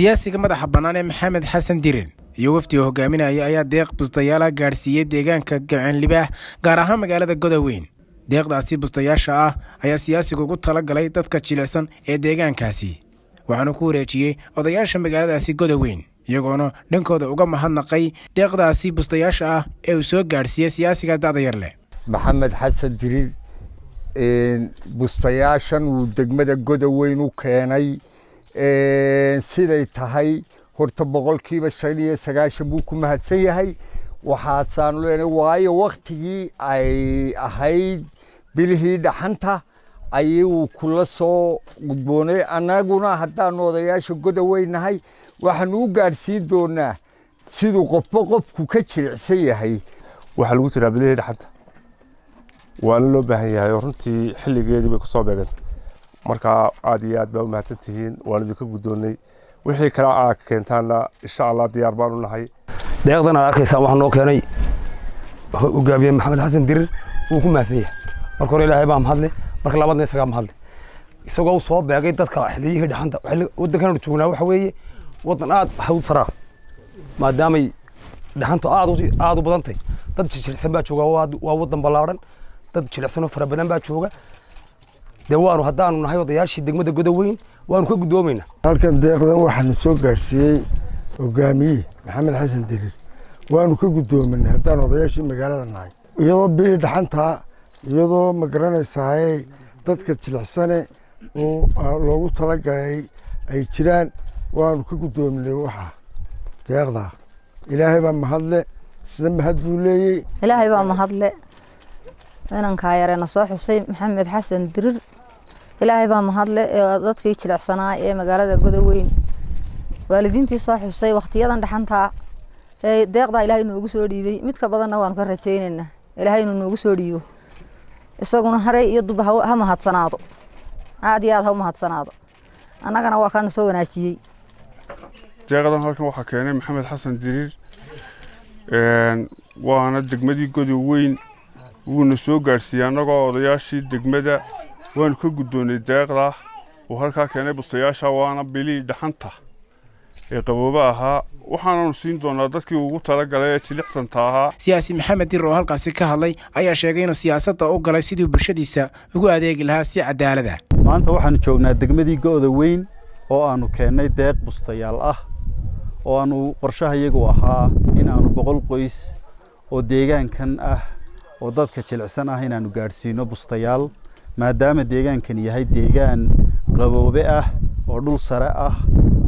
Siyaasiga madaxa bannaan ee Maxamed Xasan Dirir iyo wafdiga hogaaminaya ayaa deeq bustayaala gaadhsiiyey deegaanka Gacanlibaax, gaar ahaan magaalada Godaweyn. Deeqdaasi bustayaasha ah ayaa siyaasigu ugu talagalay dadka jilicsan ee deegaankaasi, waxaana ku wareejiyey odayaasha magaaladaasi Godaweyn, iyagoona dhankooda uga mahadnaqay deeqdaasi bustayaasha ah ee uu soo gaadhsiiyey siyaasiga da'da yar leh. Maxamed Xasan Diriir bustayaashan wuu degmada Godaweyn u keenay. Siday tahay horta 95% buu ku mahadsan yahay. Waxaasaanu leenahay, waayo waktigii ay ahayd bilihii dhaxanta ayuu kula soo gudboonay. Annaguna haddaanu odayaasha Godaweyn nahay, waxaanu u gaadhsiin doonaa siduu qofba qofku ka jilicsan yahay. Waxaa lagu jiraa bilihii dhaxanta, waana loo baahan yahay oo runtii xilligeedii bay kusoo beegantay. Marka aad iyo aad baa u mahadsan tihiin, waan idinka guddoonnay. Wixii kale aa keentaanna, insha Allah, diyaar baanu nahay. Deeqdan aad arkaysaan waxaa noo keenay hogaamiye Maxamed Xasan Dirir. Wuu ku mahadsan yahay. Marka hore Ilaahay baa mahadle, marka labaadna isagaa mahadle, isagoo u soo beegay dadka xilliyihii dhaxanta. Waddankan joognaa waxa weeye waddan aad hawd saraa, maadaamay dhaxantu aad aad u badantay. Dad jilicsan baa jooga. Waa waddan ballaadhan, dad jilicsanoo fara badan baa jooga. Dee waanu haddaanu nahay odayaashii degmada Godoweyn, waanu ka guddoomaynaa. Halkan deeqdan waxaana soo gaadhsiiyey hogaamiye Maxamed Xasan Diriir. Waanu ka guddoominay haddaan odayaashii magaalada nahay, iyadoo bilii dhaxantaa, iyadoo ma garanaysaay dadka jilicsane oo loogu talagalay ay jiraan. Waanu ka guddoominay waxa deeqdaa. Ilaahay baa mahadle, sida mahad buu leeyey. Ilaahay baa mahadle, inankaa yareena soo xusay Maxamed Xasan Dirir. Ilaahay baa mahadle ee dadkii jilicsanaa ee magaalada Godoweyn waalidiintii soo xusay wakhtiyadan dhaxantaa ee deeqdaa Ilaahay noogu soo dhiibay. Mid ka badanna waanu ka rajaynaynaa Ilaahay inuu noogu soo dhiibo. Isaguna harey iyo duba ha mahadsanaado, aad iyo aad ha u mahadsanaado. Annagana waa kana soo wanaajiyey. Deeqdan halkan waxaa keenay Maxamed Xasan Diriir, waana degmadii Godoweyn, wuuna soo gaadhsiiyey. Annagoo odayaashii degmada waanu ka guddoonnay deeqdaa uu halkaa keenay bustayaasha, waana bilii dhaxanta ee qabooba ahaa. Waxaananu siin doonaa dadkii ugu talagalay ee jilicsanta ahaa. Siyaasi Maxamed Dirir oo halkaasi ka hadlay ayaa sheegay inuu siyaasadda u galay sidii bulshadiisa ugu adeegi lahaa si cadaalad ah. Maanta waxaanu joognaa degmadii Go'da Weyn oo aanu keennay deeq bustayaal ah, oo aanu qorshaha iyagu ahaa in aanu 100 qoys oo deegaankan ah oo dadka jilicsan ah inaanu gaadhsiino bustayaal, maadaama deegaankan yahay deegaan qaboobe ah oo dhul sare ah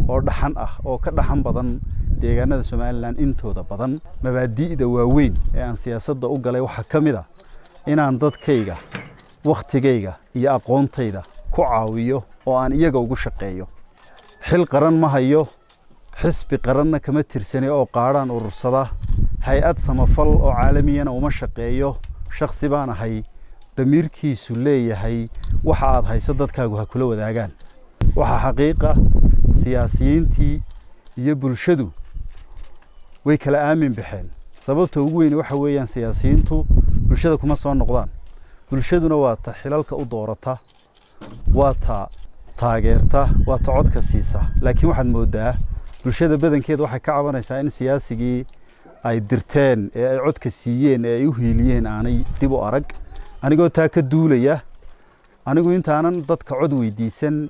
oo dhaxan ah oo ka dhaxan badan deegaanada Somaliland intooda badan. Mabaadi'da waaweyn ee aan siyaasadda u galay waxaa ka mid ah inaan dadkayga, wakhtigayga iyo aqoontayda ku caawiyo oo aan iyaga ugu shaqeeyo. Xil qaran ma hayo, xisbi qaranna kama tirsani oo qaadhaan urursada, hay-ad samafal oo caalamiyana uma shaqeeyo. Shaksi baan ahay damiirkiisu leeyahay waxa aad hayso dadkaagu ha kula wadaagaan. Waxaa xaqiiqa, siyaasiyiintii iyo bulshadu way kala aamin baxeen. Sababta ugu weyn waxa weeyaan, siyaasiyiintu bulshada kuma soo noqdaan, bulshaduna waa ta xilalka u doorata, waa ta taageerta, waa ta codka siisa. Laakiin waxaad moodaa bulshada badankeeda waxay ka cabanaysaa in siyaasigii ay dirteen ee ay codka siiyeen ee ay u hiiliyeen aanay dib u arag. Anigoo taa ka duulaya, anigu intaanan dadka cod weydiisan,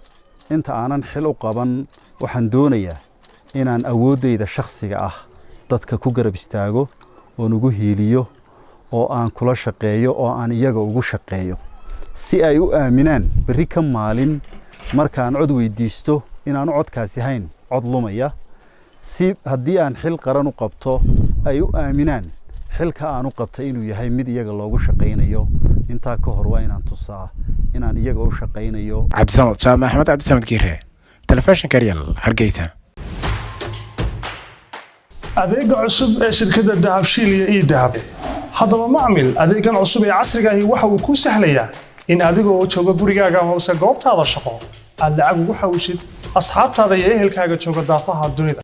inta aanan xil u qaban, waxaan doonayaa inaan awooddayda shakhsiga ah dadka ku garab istaago oon ugu hiiliyo oo aan kula shaqeeyo oo aan iyaga ugu shaqeeyo, si ay u aaminaan berri ka maalin markaan cod weydiisto inaanu codkaasi hayn cod lumaya, si haddii aan xil qaran u qabto ay u aaminaan xilka aan u qabtay inuu yahay mid iyaga loogu shaqaynayo. Intaa ka hor waa inaan tusaa inaan iyaga u shaqaynayo. Cabdisamad Jaamac Axmed, Cabdisamad Giire, Telefishinka Real, Hargeysa. Adeega cusub ee shirkadda Dahabshiil iyo eDahab. Haddaba macmil, adeegan cusub ee casriga ahi waxa uu kuu sahlayaa in adigoo jooga gurigaaga amase goobtaada shaqo aad lacag ugu xawishid asxaabtaada iyo ehelkaaga jooga daafaha dunida.